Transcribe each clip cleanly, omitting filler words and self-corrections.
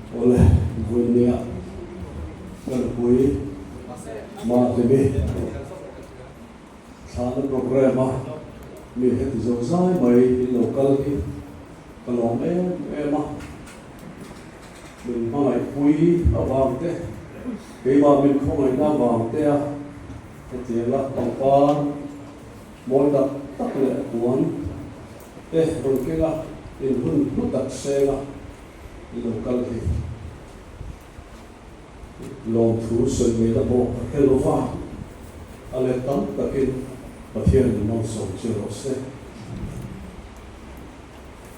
Awle, vawinia ka nupui Mahlimi thlahna programme a mi heti zo zai mai in lo kal hi ka lawm em em a, min hmangaihpui avang te, keimah min khawngaihna avang te a hetianga pangpar mawi tak tak leh puan te rawn keng a, in hun hlu tak seng a i lo kal hi lawmthu sawi ngeina pawh ka hre lo va, a let tam takin Pathian in malsawm che rawh se.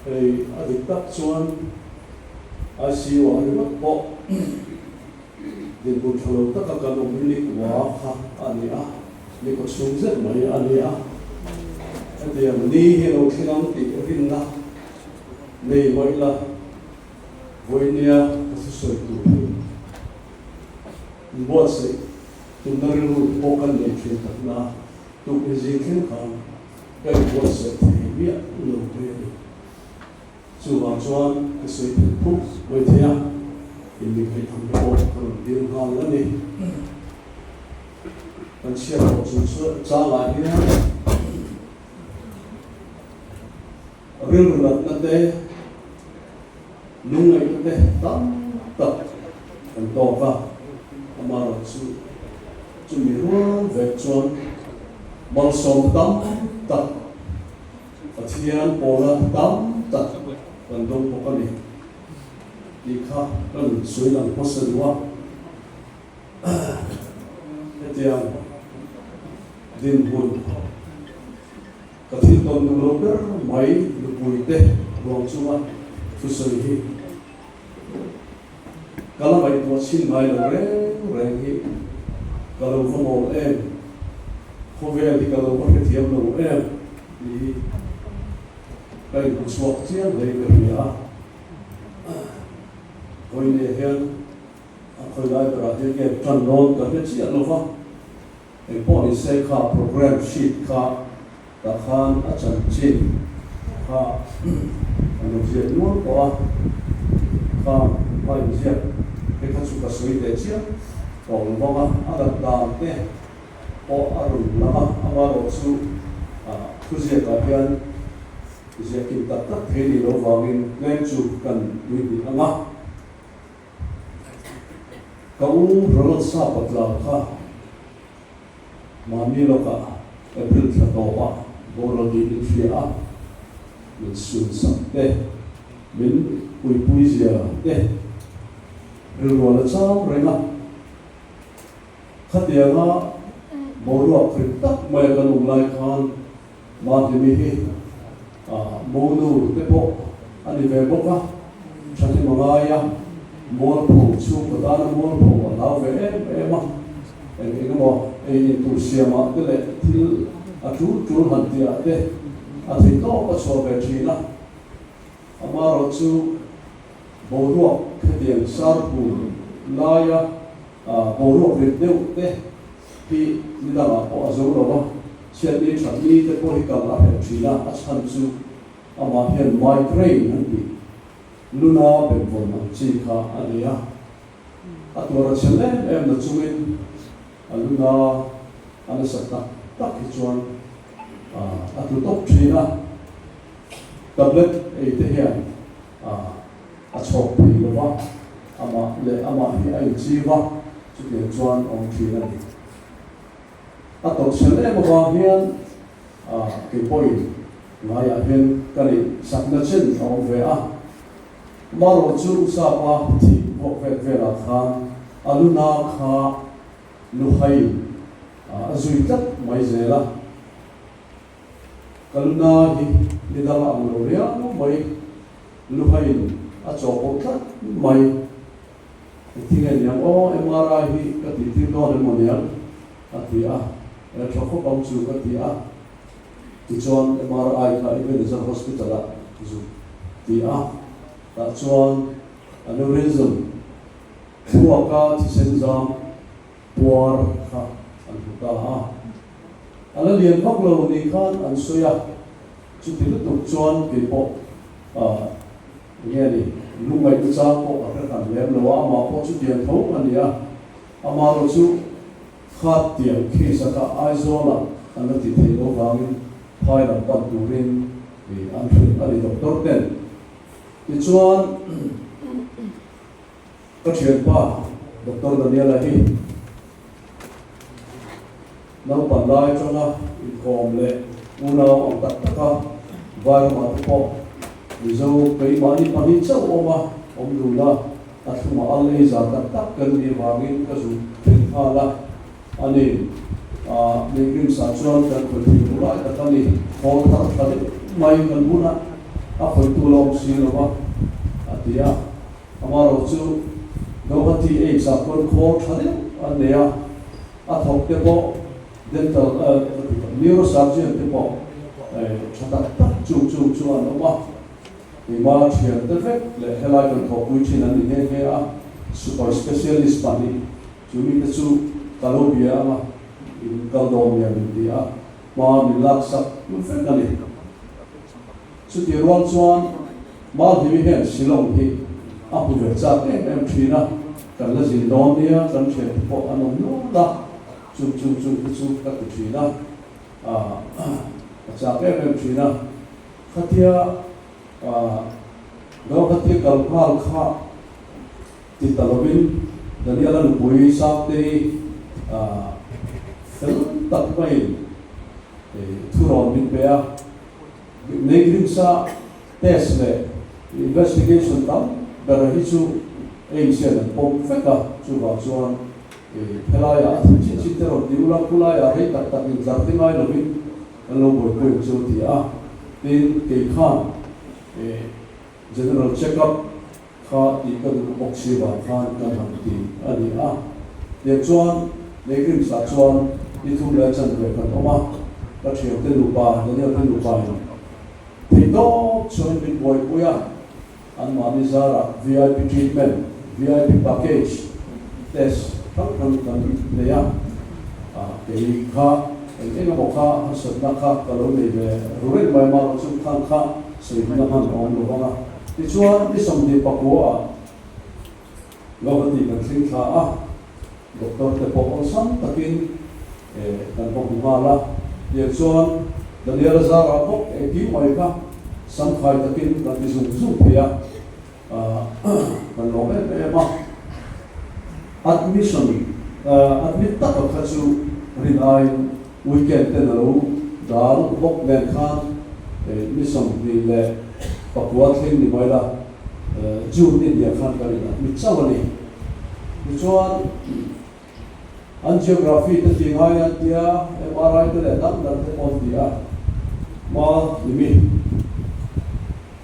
Hei a dik tak chuan ICU ah ringawt pawh dinhmun tha lo taka kan awm hi nikua kha a ni a, nikaw chhung zet mai a ni a. Hetiang ni hi lo thleng ang tih rinna nei mah ila vawinia ka thusawi tur hi inbuatsaih tumna rilru pawh kan nei thin takna tukni zing thleng khan ka inbuatsaih thei miah lo mai a ni. Chuvang chuan ka sawi phet phuk mai thei a, inmikheih ang te pawh ka rawn dil nghal a ni. Kan chhiat tawh chung changah hian rilru natna te, lungngaihna te tam tak kan tawk a, amaherawhchu chumi rual vek chuan malsawmna tam tak Pathian pawla tam tak kan dawng bawk a ni tih kha kan sawi lang hmasa duh a. Hetiang dinhmun ka thil tawn duh lo ber mai nupuite ruang chunga thusawi hi ka la ngaihtuah chhin ngai lo reng reng hi ka lo va mawl em, khawvel hi ka lo va hrethiam lo em tih hi ka inhmu chhuak chiang hle ka hria a. Vawiin hian a khawi lai berah hian nge tan dawn ka hre chiah lo va, Engpawh ni se kha program sheet kha tah khan a chanchin kha an rawn ziak nual tawh a, kha a inziak te kha chu ka sawi teh chiang tawh lo vang a, a dat dan te pawh a rawn lang a, amaherawh chu thuziakah hian ziahkim tak tak thei ni lo vangin tlem chu kan tuihnih ang a. Ka u Ronald Sa Patla kha mahni lawkah April thla tawpah boral niin hria a, min sun sak te, min puipui zia te rilrual a cham reng a. Khatianga boruak rit tak maia kan awm lai khan Mahlimi hi monu te pawh a ni ve bawk a, thahnem a ngai a, mualpho chhungkaw tana mualpho a hlau ve em em a, eng eng emaw ei in tur siamah te leh thil a tul tul han tihah te a thei tawp a chhuah ve thin a. Amaherawhchu boruak hetiang sarhu laia boruak rit deuh te hi ni dangah pawh a zo lo a, chhiatni thatni te pawh hi kal a hreh thin a, a chhan chu amah hian migraine an tih luna benvawn ang chi kha a ni a, a tuar a chhel em em na chungin a luna a nasa tak tak hi chuan a tlu tawp thin a, tablet ei te hian a chhawk thei lo va, amah leh amah hi a inchiv a, chutiang chuan awm thin a ni. A tawrhchhel em avang hian kei pawhin ngaiah hian ka neih sakna chen a awm ve a. Marawh chu Sapa thih vuak vet velah khan a luna kha luhai a zui tlat mai zel a. Ka luna hi ni dang a ang lo riau mai, luhaiin a chaw pawh tlat mai. Engtin nge niang aw, MRI hi ka tih tir dawn em maw niang? a ti a, E tha khawp ang chu ka ti a. Tichuan MRI kha Ebenezer Hospital ah zuk ti a, tah chuan aneurysm thluaka thisen zam puar kha an hmu ta a. A la lian vak lo ni khan an sawi a, chuti lutuk chuan kei pawh eng nge ni Lungngaihna chang pawh ka hre hran lem lo a, amah pawh chutiang tho a ni a. Amaherawh chu khat tiang case a kha Aizawlah an la ti theih loh vangin phai lam pan turin an hrilh a ni doctor ten. Tichuan ka thianpa Doctor Daniela hi Naupan lai atanga inkawm leh unau ang tak taka Vairamah te pawh Mizo keimahni pahnih chauh awm a, awm dun a, a thlungah al ei za tak tak kan nih vangin ka zut thin nghal a, a ni. Ah, Pilgrims-ah chuan kan khawih thei lo lai tak a ni. Khawl thar tha deuh mai kan hun a, a khawihtu la awm si lo va, a ti a. Amaherawh chu Guwahati AIIMS-ah khawn khawl tha deuh an nei a. A thawk te pawh dental neurosurgeon te pawh tha tak tak chung chung chu an awm a, keimah thian te vek leh helai kan thawhpui thin an ni nghe nghe a, super specialist pahnih chu mite chu ka lo bia ang a, in kal dawn nia min ti a, hma min laksak vek a ni. Chutih rual chuan Malhimi hian Shillong hi a hmu ve chak em em thin a, kan la zin dawn nia, kan thiante pawh an awm nual a, chung chung chung te chu ka ti thin a, a chak em em thin a. Khatia Gauhati kal nghal kha ti ta lovin Daniela nupui Sangtei fel tak maiin thurawn min pe a. Neighrinsa test leh investigation tam ber hi chu AIIMS hian an pawm vek a, chuvang chuan helaiah a thil chin chin te rawn ti ula, khulaiah rei tak tak intlar te ngai lovin kan lo buaipui ang chu ti a, tin kei khan general check up Kha tih ka duh bawk si vang khan ka han ti a ni a. Tiang chuan Leigrimsah chuan ni thum leh chanve kan awm a, ka thiante nupa Daniel te nupa in theihtawp chuan min buaipui a, anmahni zarah vip treatment, vip package, test hrang hrang kan nei a, kei kha eng eng emaw kha harsatna kha ka lo nei ve ru reng mai marawh chu khang kha sawi hmuna hman a awm lo vang a. Tichuan, ni 29 ah Guwahati kan thleng thla a, doctor te pawh awlsam takin kan va hmu nghal a. Tiang chuan Daniel a zarah bawk engkim mai kha samkhai takin kan ti zung zung thei a, kan lawm em em a. Admission, admit taka kha chu rin aiin Weekend ten a lo dal bawk nen khan ni 29 thleng ni mai la, June ni hniah khan kan in admit chauh a ni. Tichuan angiography te ti ngai an tia, MRI te leh dang dang te pawh an ti a, hma hlimi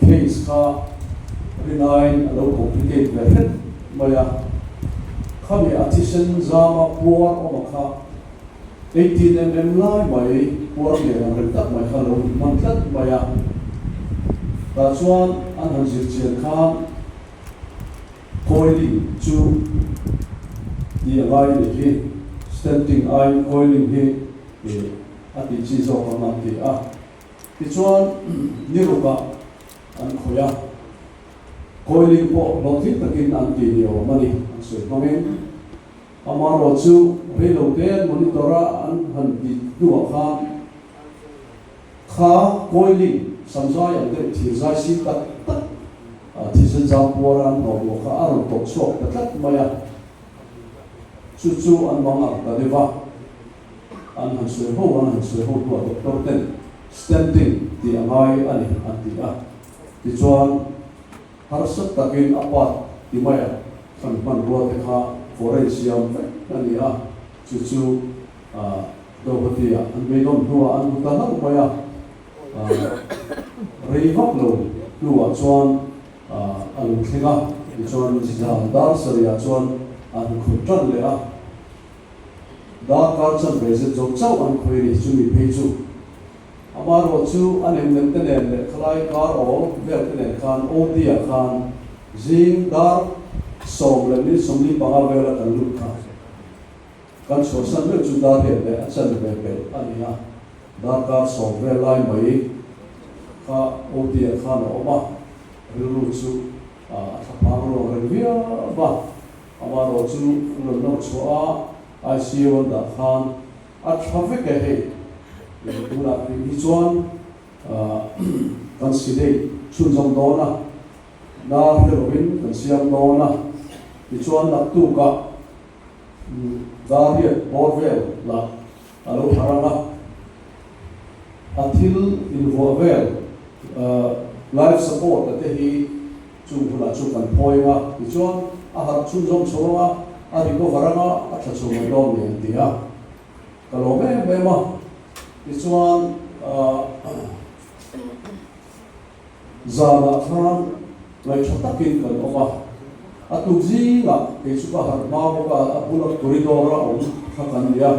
case kha rinaiin a lo complicate ve hret mai a, khami a thisen zama puar awm a kha 18 mm lai mai puar lian ang reng tak mai kha lo hman tlat mai a, tah chuan an han zir chian khan coiling chu tih a ngai a nih hi, stenting aiin coiling hi a tih chi zawk ang an ti a, tichuan ni rukah an khawih a, coiling pawh hlawhtling takin an ti ni awm a ni an sawi hmangin. Amaherawh chu reilo te an monitor a an han tih hnuah khan kha coiling samzai ang deuh thirzai sim tak tak thisen zam puar a an hnawh luah kha a rawn tawp chhuak ta tlat mai a, chu chu an mang ang ta deuh a, an han sawi ho an han sawi ho hnuah doctor ten stenting tih a ngai a ni an ti a, tichuan Harsa takin a pa ti mai a, kan hmanrua te kha foreign siam vek a ni a, chu chu Guwahati ah an beidawn hnuah an hmu ta hlauh mai a, rei vak lo hnuah chuan a lo thleng a, tichuan zan dar sarih ah chuan an khawih tan leh a, darkar chanve zet zo chauh an khawih a ni, chumi phei chu. Amaherawh chu a nem nem te nen leh khalai kar awl vel te nen khan OT ah khan zing dar sawm leh minute 45 vela kan lut kha kan chhuahsan meuh chu dar riat leh a chan ve belh a ni a, darkar 10 vel lai mai kha OT ah khan a awm a, rilru chu. A thlaphang ruang reng viau va, amaherawh chu an rawn nawr chhuah a, ICU an dah khan a tha vek e hei. Tunah rih hi chuan kan sedate chhunzawm dawn a, na hre lovin kan siam dawn a, tichuan naktukah Dariat bawr vel lah a lo thar ang a, a thil invuah vel life support a te hi chung hunah chu kan phawi ang a, tichuan a harh chhunzawm chho ang a, a recover ang a, a tha chho mai dawn ni an ti a, ka lawm em em a, tichuan Zanah khan ngaihṭha takin kan awm a, a tuk zingah kei chu ka harh hma bawk a, a bula corridor a awm kha kan ni a,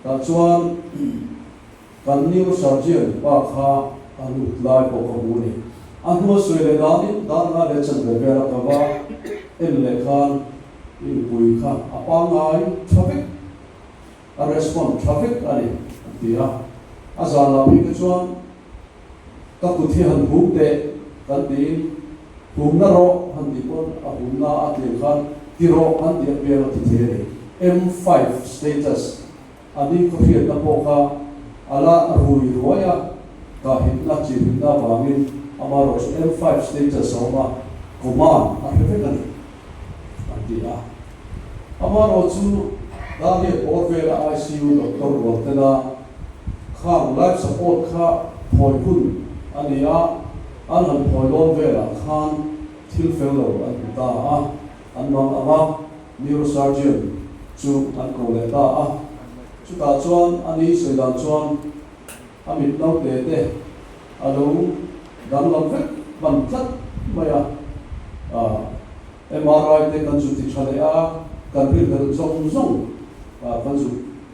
tah chuan kan neurosurgeon pa kha a lut lai pawh ka hmu a ni. A hnua sawi leh danin dar nga leh chanve vela ka va en leh khan i nupui kha a pangngai ṭha vek, a respond ṭha vek a ni, a ti a. A zanah phei kha chuan Ka kut hi han hum teh kan tiin humna rawh han tih pawn a humna a tih khan ti rawh han tih apiang a ti thei a ni. M-five status a ni khaw hriatna pawh kha a la rui ruai a, kahhitna chihhitna avangin amaherawh chu M-five status a awm a, command a hre vek a ni an ti a. Amaherawh chu Daniel bawr vela ICU doctor rual tena khang life support kha phawi hun a ni a, an han phawi dawn velah khan thil fel lo an hmu ta a, an mang ang a, neurosurgeon chu an ko leh ta a. Chutah chuan a ni sawi dan chuan a mit naute te a lo danglam vek hman tlat mai a. MRI te kan zu ti tha leh a, kan rinhlelh zawng zawng kan zu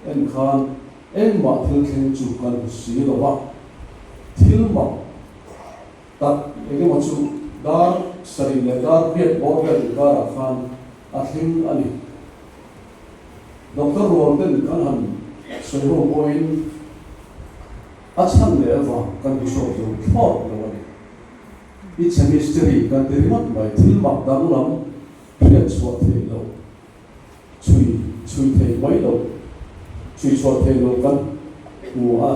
en khan engmah thil thleng chu kan hmu si lo va. Thil mak tak eng emaw chu dar sarih leh dar riat bawr vel inkarah khan a thleng a ni. Doctor rual ten kan han sawi ho pawhin a chhan leh avang kan hmu chhuak zo thlawt lo a ni. It's a mystery kan ti ringawt mai, thil mak danglam hriat chhuah theih loh, chhui chhui theih mai loh, chhui chhuah theih loh kan hmu a,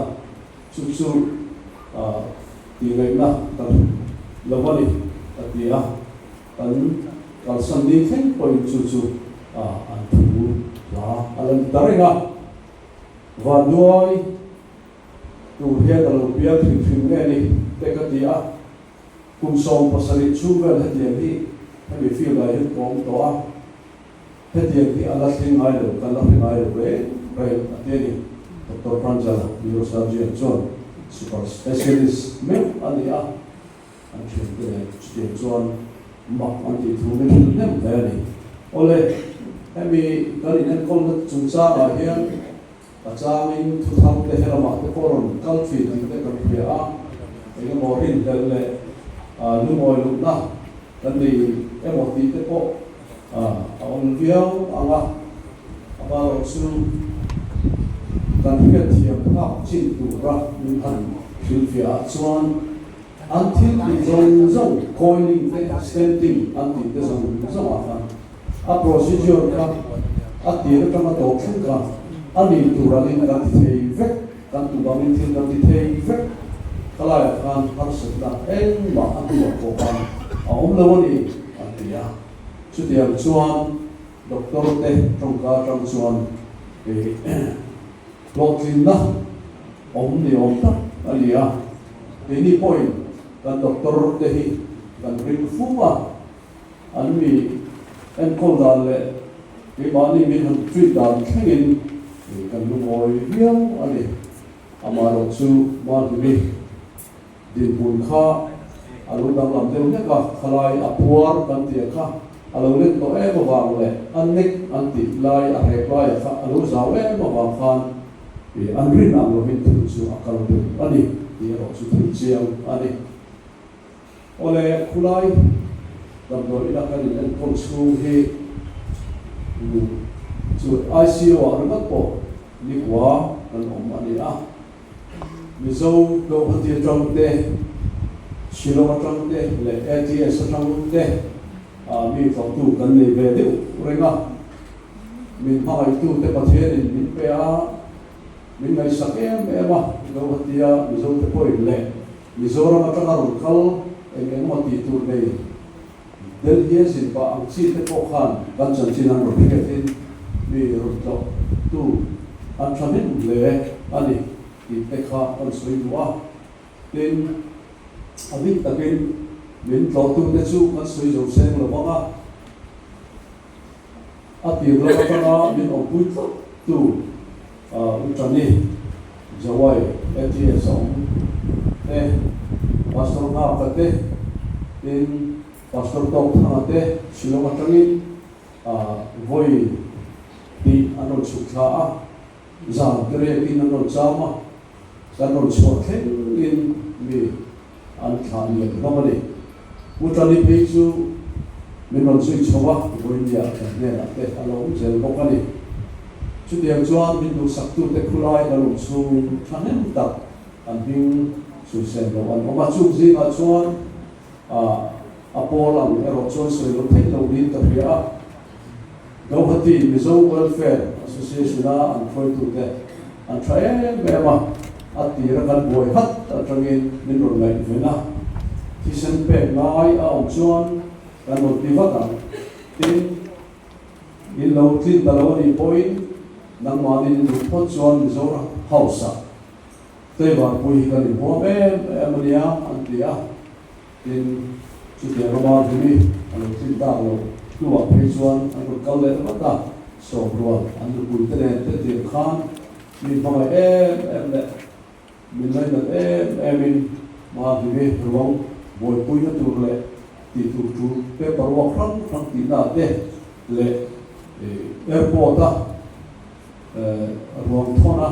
chu chu tih ngaihna kan lo a ni a ti a, kan kalsan ni thleng pawhin chu chu an thu hla a la ni ta reng a, Vanduai. Tur hian a lo piang hrim hrim nge ni te ka ti a, kum 17 chhung vel hetiang hi hemi field ah hian ka awm tawh a, hetiang hi a la thleng ngai lo, kan la hre ngai lo reng reng a ti a ni. Doctor Pranjala, Neurosurgeon chuan super specialist meuh a ni a, an thiante nen chutiang chuan mak an tih thu min hrilh hnem hle a ni. Awle, hemi kan inenkawlna chungchangah hian A changin thuthang te helamah te pawh rawn kal thin tih te kan hria a, eng emaw rinhlelh leh lungawi luhna kan nei emaw tih te pawh a awm viau ang a, amaherawh chu kan hriatthiam phak chin tura min han hrilhfiah ah chuan an thil tih zawng zawng coiling te stenting an tih te zawng zawng ah khan A procedure kha a tir atanga tawp thleng kha a ni tur angin kan ti thei vek, kan tum angin thil kan ti thei vek. Khalaiah khan harsatna engmah a hnuah pawh khan a awm lo a ni, an ti a. Chutiang chuan doctor te tawngka atang chuan hlawhtlinna awm ni awm tak a ni a. Keini pawhin kan doctor te hi kan ring fu a. An mi enkawl dan leh keimahni min han treat dan thlengin kan lungawi viau a ni. Amaherawh chu Mahlimi dinhmun kha a lo danglam deuh hlek a, khalai a puar kan tih kha a lo let tawh em avang leh a nek an tih lai a hrek laia kha a lo zau em avang khan an rin ang lovin thil chu a kal deuh a ni tih erawh chu thil chiang a ni. Awle, khulai damdawi ina kan in enkawl chhung hi chu ICU ah ringawt pawh nikua kan awm a ni a. Mizo Guwahati atang te, Shillong atang te leh ATS atang te mi tlawhtu kan nei ve deuh reng a. Min hmangaihtu te Pathianin min pe a, min ngaihsak em em a, Guwahati-a Mizote pawhin leh Mizoram atanga rawn kal eng eng emaw tih tur nei Delhi-a zin pah ang chi te pawh khan kan chanchin an rawn hriatin mi rawn tlawhtu an thahnem hle a ni tih te kha kan sawi duh a. Tin, a bik takin min tlawhtute chu kan sawi zo seng lo vang a, a tir lam atanga min awmpui tlat tu Uṭani Jawai ATS a awm te, Pastor Nghaka te, tin Pastor Tawkthanga te Shillong atangin vawi tih an rawn chhuk thla a. Zan te riakin an rawn cham a, kan rawn chhuah thlengin mi an thlah lian hlawm a ni. Pu Tani phei chu min rawn zui chho a, vawinia kan hnenah te a lo awm zel bawk a ni. Chutiang chuan min duhsaktute khulai kan awm chhung thahnem tak an hming sawisel loh an awm a, chung zingah chuan a pawl ang erawh chuan sawi lo theih lo niin ka hria a. Guwahati Mizo Welfare Association-a an hruaitute an tha em em a, a tira kan buai hat atangin min rawn ngaihven a, thisen pek ngai a awm chuan kan rawn ti vat ang. Tin, in lo tlin ta lo a nih pawhin nangmahni in duh phawt chuan Mizoram House-ah Tleivarpui hi kan inhuam em em a nia an ti a. Tin, chutiang rama Hlimi a lo tlin tak loh hnuah phei chuan an rawn kal leh vat a, Sawmrual an nupui te nen te tir khan mi hmangaih em em leh min lainat em emin Ma Hlimi ruang buaipuina tur leh tih tur tul paper work hrang hrang tihna te leh airport a ruang thawna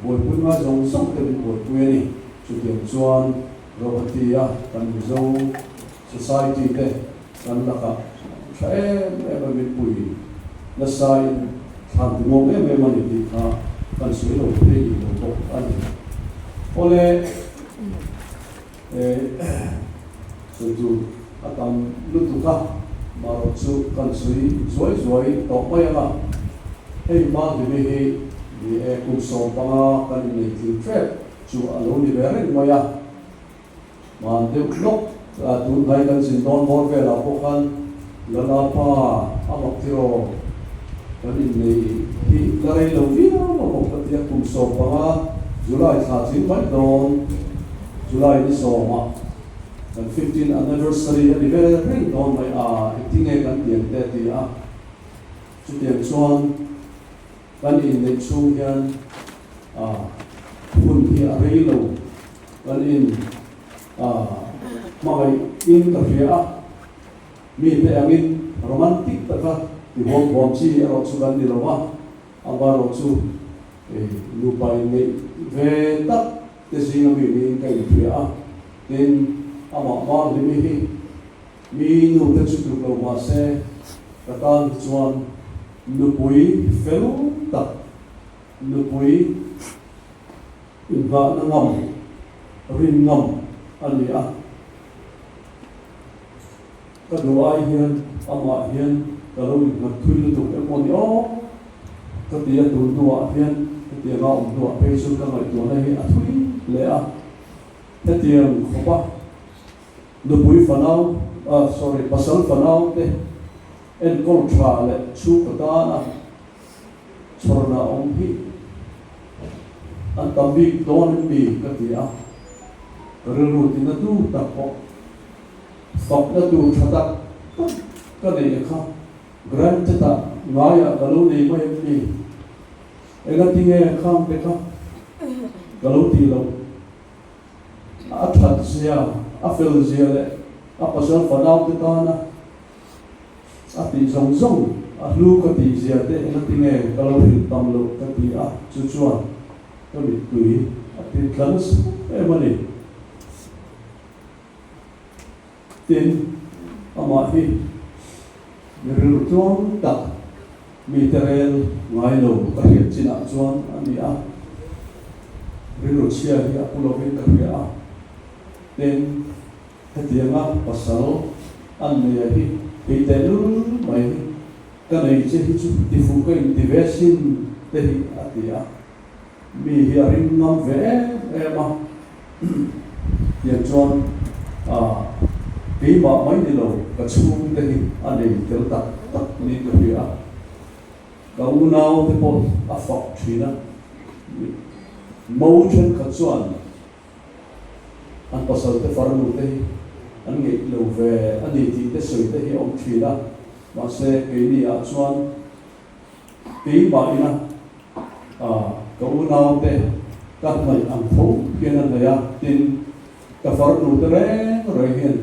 buaipui ngai zawng zawng te min buaipui a ni. Chutiang chuan Guwahati-a kan Mizo Society te kan lakah tha em em a min pui nasain thlan ti nuam em em a ni tih kha kan sawi lo thei rih lo bawk a ni. Awle, sawi tur a tam lutuk a, marawh chu kan sawi zuai zuai tawh mai ang a. Hei Maldive hi ni e kum 15 kan innei tling ṭep chu a lo ni ve reng mai a. Hman deuh lawk tun hnai kan zin dawn bawr velah pawh khan Lala pa a mak tiraw kan innei hi la rei lo viau a bawk ka ti a, kum 15 July thla tling mai dawn July ni sawmah kan 15 anniversary a ni ve reng dawn mai a, engtinge kan tiang te a ti a, chutiang chuan Kan inneih chhung hian hun hi a rei lo. Kan in hmangaih in ka hria a, mite angin romantic taka ti huam huam chi erawh chu kan ni lo va, amaherawh chu nupa inneih ve tak te zinga mi niin ka inhria a, tin amah Marhlimi hi Mi nu te chu tluk lo mah se, ka tan hi chuan nupui fel tak, nupui inghahna ngam, rin ngam a ni a. Ka duh ai hian amah hian ka lo innghat thui lutuk emaw ni aw ka ti a, tun hnuah hian hetianga awm hnuah phei chu ka ngaihtuahna hi a thui hle a, hetiang khawpa Nupui fanau, ah sorry, pasal fanau te enkawl tha leh chhungkaw tana chhawrna awm hi an tam bik dawn em mi ka ti a, ka rilru tina tu tak pawh fakna tur tha tak tak ka neih a kha granted ah ngaiah ka lo nei mai em mi, engatinge khang te kha ka lo tih loh. A that zia, a fel zia leh a pasal fanau te tana a tih zawng zawng a hlu ka tih zia te engatinge ka lo hrilh tam loh ka ti a, chu chuan ka mittui a ti tla nasa em a ni. Tin, amah hi mi rilru tluang tak, mite rel ngai lo ka hriat chinah chuan a ni a, rilru chhia hi a pu lovin ka hria a. Tin. Hetianga pasal an neia hi kei tehlul mai hi ka nei che hi chu tifuh ka inti ve sin te hi a ti a. Mi hi a ring ngam ve em em a, tiang chuan keimah mai ni lo ka chhungte hi a nei tel tak tak niin ka hria a. Ka unau te pawh a fak thin a, mo thenkhat chuan an pasal te farnu te hi an ngeih lo ve a ni tih te sawi te hi a awm thin a, mahse keini ah chuan keimah ina ka unau te ka hnaih ang tho hian a hnaih a, tin ka farnu te reng reng hian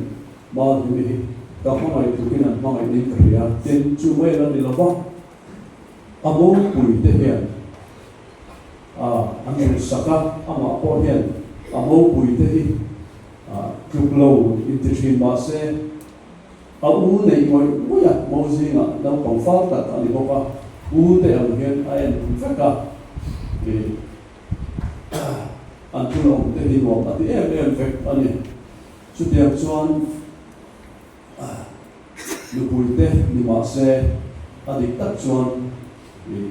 Malhimi hi ka hmangaih tukin an hmangaih niin ka hria, tin chu mai la ni lo va, a mopui te hian an duhsak a, amah pawh hian a mopui te hi tluk lo inti thin mah se a u neih ngawih ngawih a, mo zingah naupang fal tak a ni bawk a, u te ang hian a en vek a, an thil awm te hi nuam a ti em em vek a ni. Chutiang chuan nupuite ni mah se a dik tak chuan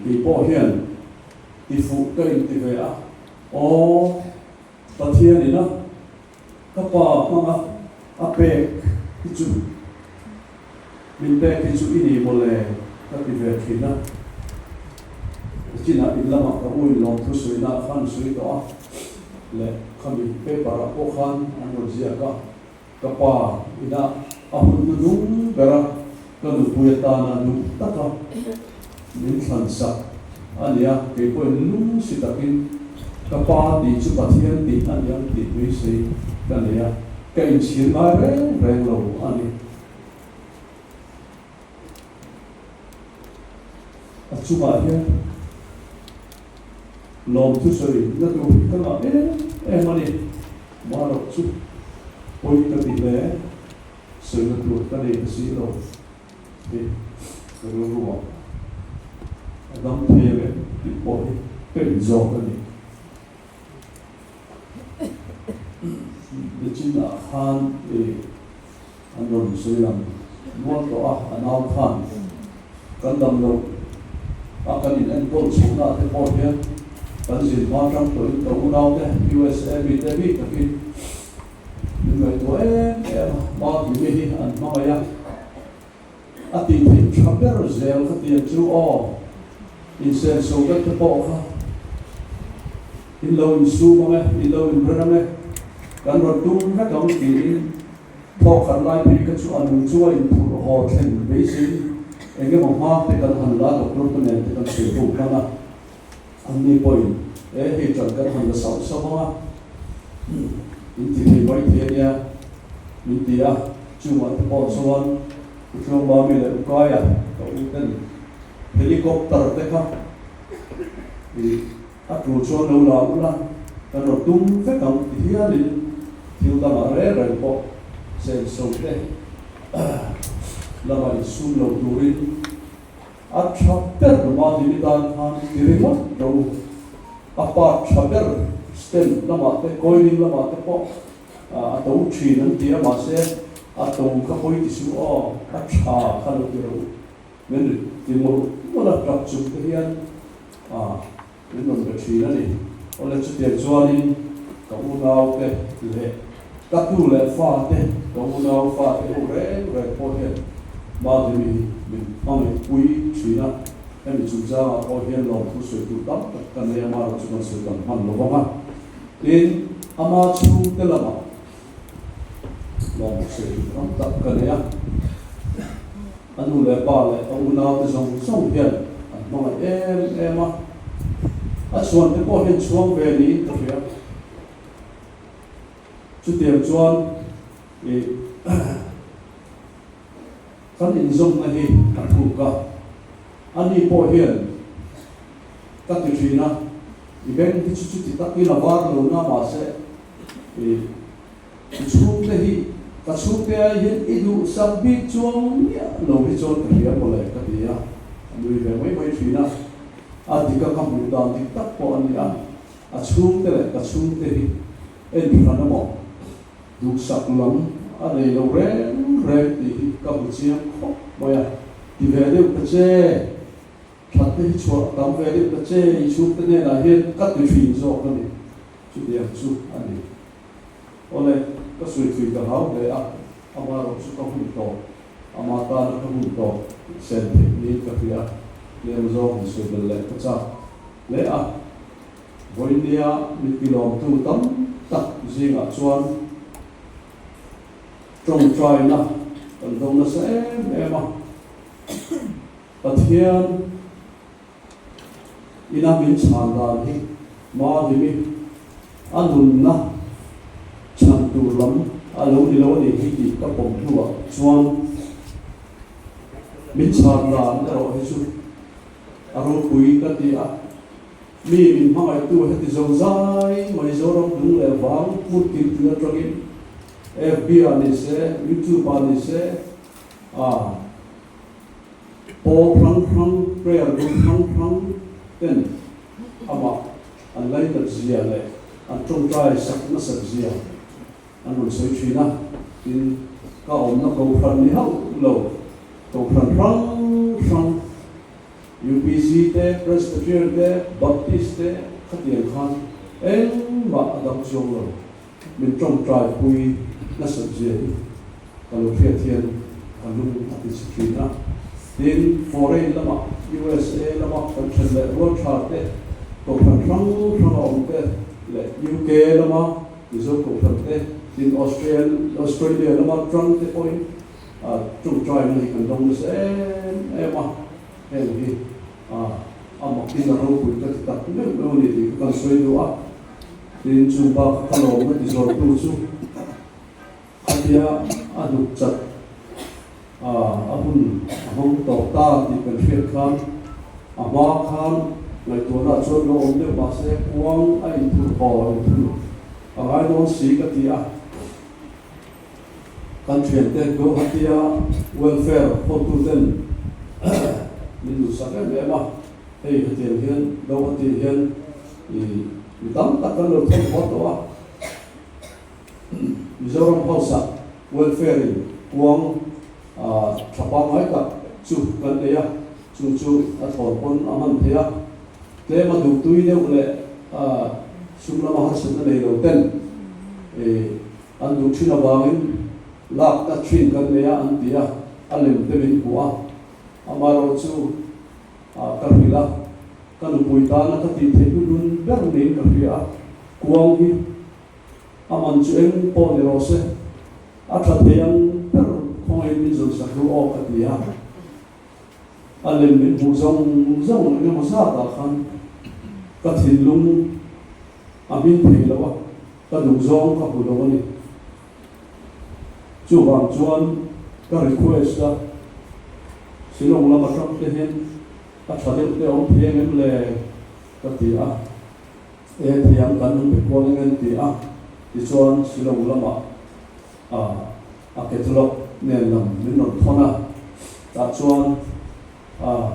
kei pawh hian tifuh ka inti ve a, aw Pathian ina ka pa hmanga a pek hi chu min pek hi chu i ni mawle ka ti ve thin a, chinah in lamah ka u in lawmthu suihna khan sawi tawh a. Leh khami paper ah pawh khan an rawn ziak a, ka pa ina a hun hnu dung ber a, ka nupui atana duh taka min thlan sak a ni a, kei pawhin lung si takin ka pa tih chu Pathian tih a ni ang tih beisei ka nei a, ka inchhir ngai reng reng lo a ni. A chungah hian lawmthu sawi na tur hi ka ngah em em a ni. Marawh chu pawi ka ti hle, sawi na tur ka nei ta si lo hi ka rilru ah a dam thei ang em tih pawh hi ka inzawk a ni. Nichinah khan i. An rawn sawi lang nual tawh a, a nau khan kan dam loh a kan in enkawl chhohna te pawh hian kan zin hma tang tawhin ka unau te USA mi te bik takin min ngaihtuah em em a, Mavlimi hi an hmangaih a, a tih theih tha ber zel kha tiang chu aw, insenso vek te pawh kha in lo insum ang e, in lo inren ang e, kan rawn tum vek ang tiin. Thawk khat lai phei kha chu a nung chu a inphurh haw thlen beiseiin eng emaw hma te kan han la doctor te nen te kan sawi ho hman a, anni pawhin e hei ṭan kan han la sauh sauh ang a, in ti thei mai thei a nia min ti a, chungah te pawh chuan U Tluangmami leh U Kaia ka u ten helicopter te kha ih A tul chuan lo la ula, kan rawn tum vek ang ti hialin thil dangah reng reng pawh senso te lama insum lo turin a tha ber mahni tan khan ti ringawt ro u. A part tha ber stem lamah te coiling lamah te pawh a to thin an ti a, mahse a to kha pawi ti suh aw, a tha kha lo ti ro u. Min ri ti mawlh mawlh a, tap chung te hian ah min rawn be thin a ni. Awle chutiang chuanin ka unau te leh ka tu leh fa te, ka unau fa te ho reng reng pawh hian Madhuri hi min hmangaih pui thin a, hemi chungchangah pawh hian lawmthu sawi tur tam tak ka nei a, amaherawh chu kan sawi tam hman lo vang a. Tin, ama chhungte lamah Lawmthu sawi tur tam tak ka nei a. A nu leh pa leh a unaute zawng zawng hian an hmangaih em em a, a chhuante pawh hian chhuang ve niin ka hria. Chutiang chuan ih kan inzawmna hi a thuk a, ani pawh hian ka ti thin a, i beng hi chu chuti takin a var lo na mahse ih I chhungte hi ka chhungte ai hian i duhsak bik chuang miah lo hi chuan ka hria mawle ka ti a, a nui ve mai mai thin a, a dik a ka hmuh dan dik tak pawh a ni a, a chhungte leh ka chhungte hi en hran emaw duhsak lam. a nei lo reng reng tih hi ka hmu chiang khawp mai a, ti ve deuh ta che, that te hi chhuah tam ve deuh ta che i chhungte hnenah hian ka ti thin zawk a ni, chutiang chu a ni. Awle, ka sawi thui ka hlau hle a, amaherawh chu ka hun tawh, ama tana ka hun tawh sen theih niin ka hria, tlem zawng han sawi belh leh ka chak hle a. Vawinia mittilawmtu tam tak zingah chuan tawngtaina kan dawng nasa em em a, Pathian ina min chhan dan hi Mahlimi a nunna chhan tur lam a lo ni lo a ni hi tih ka pawm hnuah chuan min chhan dan erawh hi chu a ropui ka ti a. Mi min hmangaihtu heti zo zai mai Zoram dung leh vang hmun tin tin atangin FB ah ni se, YouTube ah ni se, ah pawl hrang hrang, prayer group hrang hrang ten amah an lainat zia leh an tawngtai sak nasat zia an rawn sawi thin a, tin ka awmna kohhran ni hauh lo kohhran hrang hrang, UPC te, Presbyterian te, Baptist te khatiang khan engmah a dang chuang lo. Min tawngtai pui nasat zia hi ka lo hriat hian ka lung a ti chhe thin a. Tin, foreign lamah, USA lama kan then leh rual tha te, kohhran hrang hrang a awm te leh UK lama Mizo kohhran te, tin Australia lama tang te pawhin tawngtaina hi kan dawng nasa em em a. Heng hi a makin a ropui ka ti tak meuh meuh a ni tih kha kan sawi duh a, tin chu bak ka lawm a ti zawrtu chu khatia a hnuk chat a hun a hmang tawh ta tih kan hriat khan a hma khan ngaihtuahna ah chuan lo awm deuh mahse kuang a inthur haw inthur a ngai dawn si ka ti a. Kan thiante Guwahati-a welfare hotuten min duhsak em em a, hei hetiang hian Guwahati hian ih mi tam tak kan lo thawn haw tawh a, Mizoram hausa welfare-in kuang tha pangngai tak chu kan nei a, chu chu a thawn pawn a hman thei a, tlem a duhtui deuh leh sum lama harsatna nei lo ten ih An duh thin avangin lak ta thin kan nei a an ti a, a lem te min hmuh a, amaherawh chu ka hrilh a, ka nupui tana ka tih theih hnuhnun ber niin ka hria a, kuang hi a man chu eng pawh ni rawh se, a tha thei ang ber khawngaihin min zawn sak ru aw ka ti a, a lem min hmuh zawng zawng eng emaw zatah khan ka thinlung a hmin thei lo a. Ka duh zawng ka hmu lo a ni. Chuvang chuan ka request a, Shillong lam atang te hian a tha deuh te awm thei ang em le? ka ti a. E thiam kan han be kual eng an ti a, tichuan Shillong lamah a catalog nen lam min rawn thawn a, tah chuan A,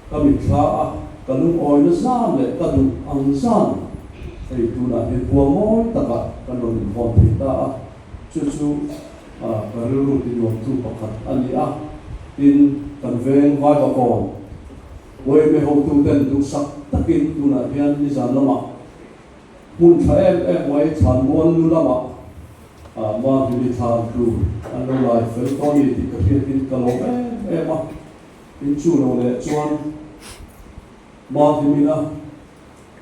ka mitthla a, ka lungawina zan leh ka duh ang zan hei tunah hian khua mawi takah kan rawn inhawn thei ta a, chu chu ka rilru tinuamtu pakhat a ni a, tin kan veng Vaivakawn Uaime hotuten duhsak takin tunah hian nizan lamah hmun tha em em mai Thlanmual lu lamah Mahni thlan tur an lo lai fel tawh a ni tih ka hriatin ka lawm em em a, in chu lo leh chuan Mahni a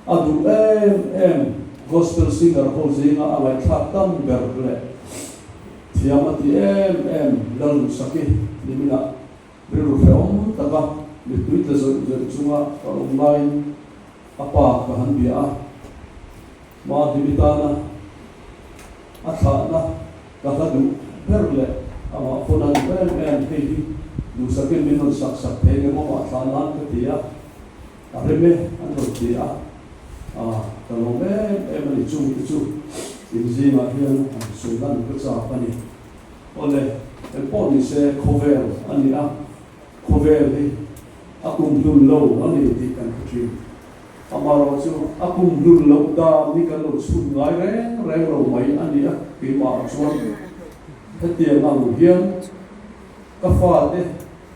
a duh em em gospel singer ho zinga a ngaihthlak tam ber leh thiam a ti em em Lalduhsaki niminah rilru hrehawm taka mittui tla zawih zawih chunga ka awm laiin a pa ka han bia a. Mahni tana a thlahna ka hla duh ber leh amah pawn a duh em em hei hi duhsakin min rawn sak sak thei eng emaw mah thlah nan ka ti a, a rem e an rawn ti a, ah ka lawm em em a ni chung te chu inzingah hian han sawi lan ka chak a ni. Awle, engpawh ni se khawvel a ni a, khawvel hi a kumhlun lo a ni tih kan hre thin. Amaherawh chu a kum hlun loh dan hi kan lo chhun ngai reng reng lo mai a ni a, keimah chuan Hetiang ang hian ka fate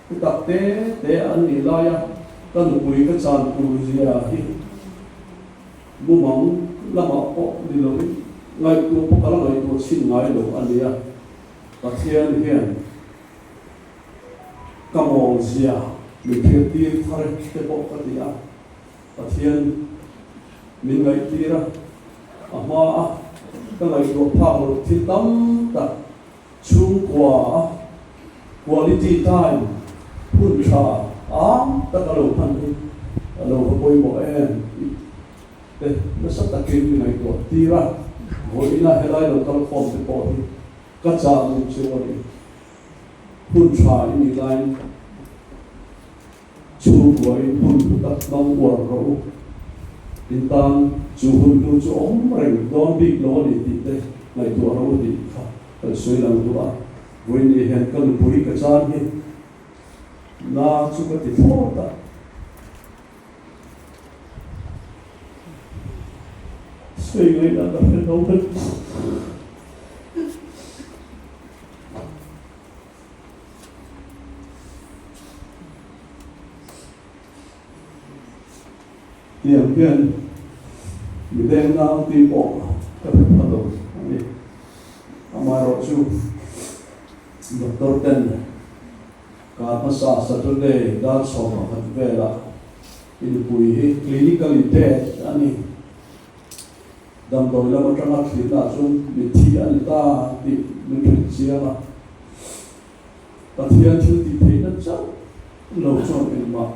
te tak te te an nih laia ka nupui ka chan tur zia hi mumang lamah pawh ni loin ngaihtuah pawh ka la ngaihtuah chhin ngai lo a nia. Pathian hian ka mawl zia min hriattir thar e te pawh ka ti a, Pathian min ngaihtir a, a hma a ka ngaihtuah phak loh thil tam tak chhungkua a quality time hun tha am tak a lo hman hi a lo va pawimawh em tih te nasa takin min ngaihtuah tir a, vawiina helai lo kal khawm te pawh hi ka chah duh chu a ni. Hun tha i nih laiin chhungkuain hun hlu tak hmang uar rawh u. In tan chu hun hlu chu awm reng dawn bik lo a ni tih te ngaihtuah rawh u tih kha kan sawi lang duh a. Vawiin hian ka nupui ka chan hi na chu ka ti thlawt a. Sawi ngaihna ka hre lo vek. Tiang hian mi deng nau ti pawh ka hre pha lo a ni. Amaherawh chu doctor ten kar hmasa Saturday dar 11 velah i nupui hi clinically dead a ni. Damdawi lam atanga thlinah chuan mitthi a ni ta tih min hrilh chiang a. Pathian thil tih theihna chauh lo chuan engmah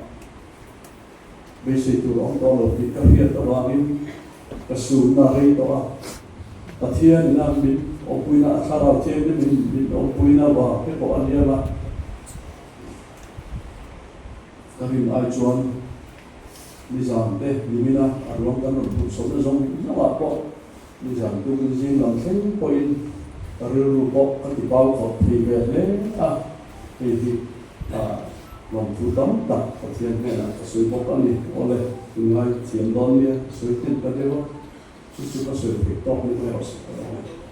beisei tur a awm tawh lo tih ka hriat avangin ka sunna rei tawh a. Pathian ina min awmpuina, a thlarau thianghlim in min awmpuina vang te pawh a liam a. Ka rin ai chuan Nizan te nimina a ruang kan rawn hmuh chhohna zawng zawngah pawh nizan tukin zing lam thleng pawhin ka rilru pawh ka ti bau khawp thei ve hle a, hei hi lawmthu tam tak Pathian hnenah ka sawi bawk a ni. Awle, in ngai thiam dawn nia, ka sawi hnem ta deuh a, chu chu ka sawi theih tawk ni mai rawh se ka lo.